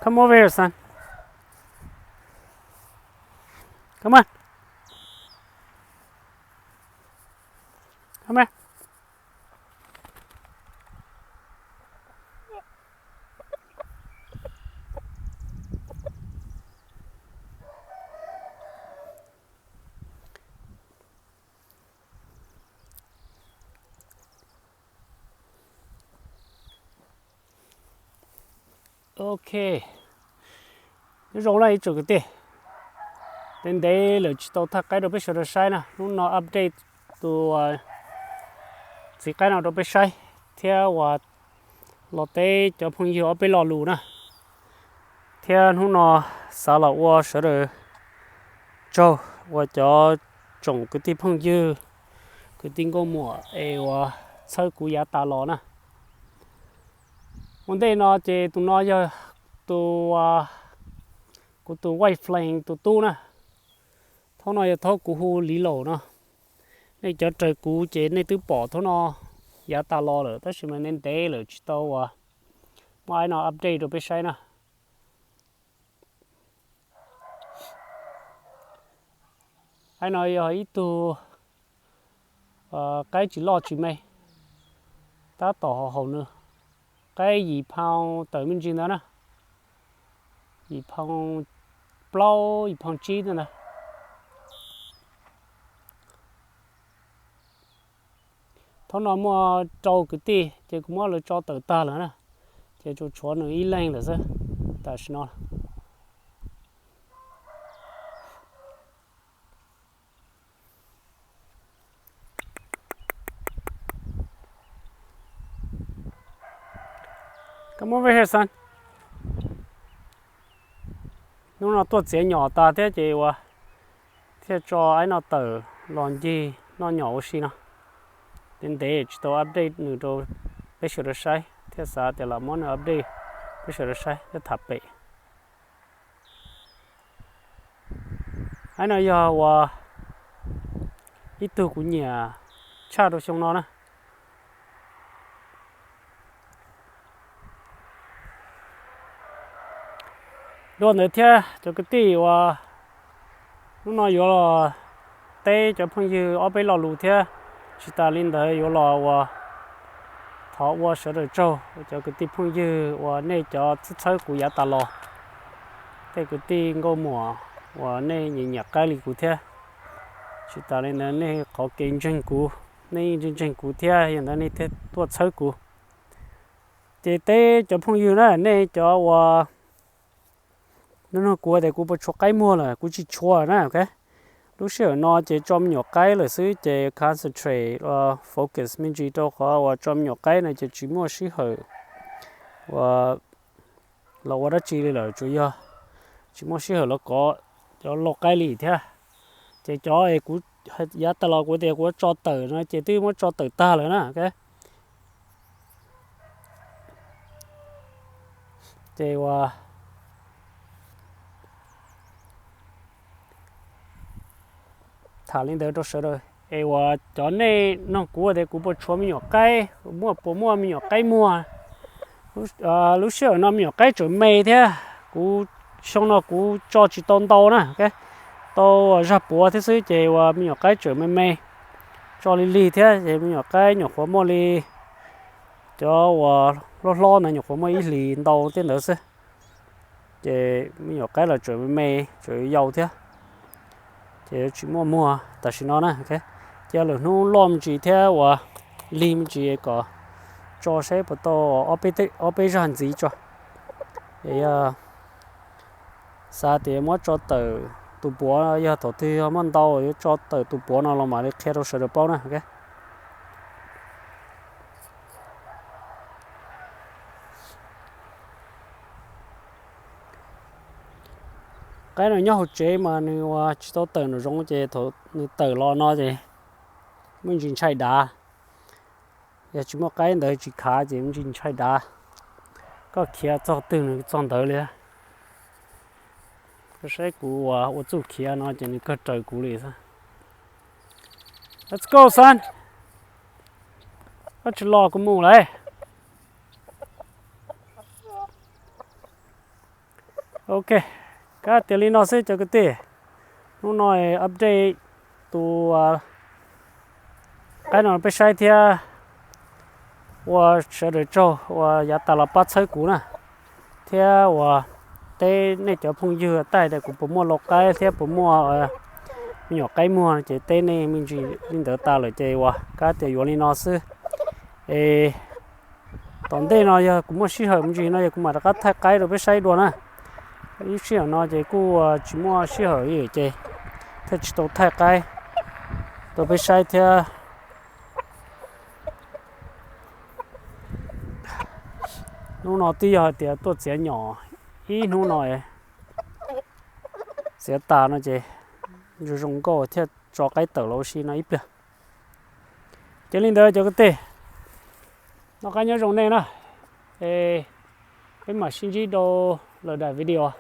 Come over here, son. Come on. Come here. Ok, nyob zoo na ib tsoom kwv tij. Ntev ntev lawm tsis tau thaj qaib rau peb sawv daws saib na, hnub no update tus txiv qaib no rau peb saib, thiab uas los teb cov phooj ywg ob peb lo lus na, thiab hnub no xav los ua sawv daws tsaug, ua cov tsoom kwv tij phooj ywg, kwv tij nkauj muam es uas txhawb kuv yav tas los na. Ua ntej no ces tus no yog tus, kuv tus White Flame tus tub na. Thaum no yog thaum kuv hu Li Laus no. Nej cov raws kuv ces nej twb pom thaum no yav tas los lawm, tab sis mas ntev ntev lawm tsis tau uas muaj aib no update rau peb saib na. Aib no yog ib tug qaib tsis loj tsis me, tab tom haum haum nws, qaib yim phaus tawm me ntsis ntawd na, yim phaus plaub yim phaus tsib ntawd. Thaum no muaj rau kwv tij ces kuv muab lawv tso tawm tag lawm na, ces tsuas tshuav nws ib leeg lawm xwb tam sim no. Come over here, son. Hnub no tuaj txiav nyom tas thiab ces uas thiaj tso aib no tawm los ncig noj nyom ua si no. Ntev ntev tsis tau update nws rau peb sawv daws saib thiab xav tias los muab nws update peb sawv daws saib thiab tham pem. Aib no yog uas ib tug kuv nyiam tshaj rau xyoo no na. Dua ntawd thiab cov kwv tij uas hnub no yuav los teb cov phooj ywg ob peb lo lus thiab, tsis tas li ntawd yuav los uas thov ua sawv daws tsaug cov kwv tij phooj ywg uas nej cov txhawb txhawb kuv yav tas los, tej kwv tij nkauj muam uas nej nyiam nyiam qaib li kuv thiab. Tsis tas li ntawd nej qhov kev ntseeg kuv, nej yeej ntseeg ntseeg kuv thiab yog ntawd nej thiaj tuaj txhawb kuv. Ces teb cov phooj ywg na, nej cov uas nug nug kuv tias kuv puas tshuav qaib muag lawm, kuv tsis tshuav na. Lub sij hawm no ces tso me nyuam qaib lawm xwb ces concentrate focus me ntsis rau qhov uas tso me nyuam qaib no ces tsis muaj sij hawm uas los ua dab tsi li lawm, tsuas yog tsis muaj sij hawm los kov cov lau qaib li thiab. Ces cov es kuv yav tas los kuv tias kuv tso tawm no ces twb muab tso tawm tag lawm na. Ces uas tham li ntawd rau sawv daws es uas cov nej nug kuv tias kuv puas tshuav me nyuam qaib, muaj puas muaj me nyuam qaib muag. Lub sij hawm no me nyuam qaib tseem me thiab, kuv xyoo no kuv tso tsis tau ntau na, tau zaj puav thiab xwb ces uas me nyuam qaib tseem me me, tso li lig thiab ces me nyuam qaib nyuam qhuav muaj li, cov uas hlob hlob ntawd nyuam qhuav muaj ib hlis ntau tej ntawd xwb. Ces me nyuam qaib los tseem me me, tseem yau thiab, ces tsis muaj muag tam sim no na. Ces lwm hnub loj me ntsis thiab uas lig me ntsis kom tso saib puas tau ob peb zag ntxiv tso. Es yog xav tias muab tso tawm tus puav, yog thaum twg yog muaj ntau yuav tso tawm tus puav no los mam li qhia rau sawv daws paub na. Qaib no nyob hauv tsev mas nws uas tsis tau tawm nraum zoov ces thaum nws tawm los no ces me ntsis ntshai dav. Yog tsis muaj qaib ntawd tsis khav ces me ntsis ntshai dav. Koj khiav txog twg nws txog ntawd li. Koj saib kuv uas ua txuj khiav no ces nws kawg raws kuv li xwb. Let's go, son. Koj tsis los kuv mus lawm. Ok, kav tias li no xwb cov kwv tij. Hnub no update tus qaib no peb saib thiab ua sawv daws tsaug uas yav tas los pab txhawb kuv na, thiab uas teb nej cov phooj ywg tias kuv puas muaj lau qaib thiab puas muaj me nyuam qaib muag no ces teb nej me ntsis li ntawd tas lawm ces uas kav tias yuav li no xwb. Es tom ntej no yog kuv muaj sij hawm me ntsis no yog kuv mam rov qab thaij qaib rau peb saib dua na. Ib sij hawm no ces kuj tsis muaj sij hawm ces thiaj tsis tau thaij qaib rau peb saib thiab. Hnub no twb yog hais tias tuaj txiav nyom ib hnub no, txiav tas no ces zoo zoo nkauj thiaj tso qaib tawm los ua si no ib pliag. Ces li ntawd cov kwv tij, noj qab nyob zoo nej na. Es peb mam sib ntsib rau lwm daim video.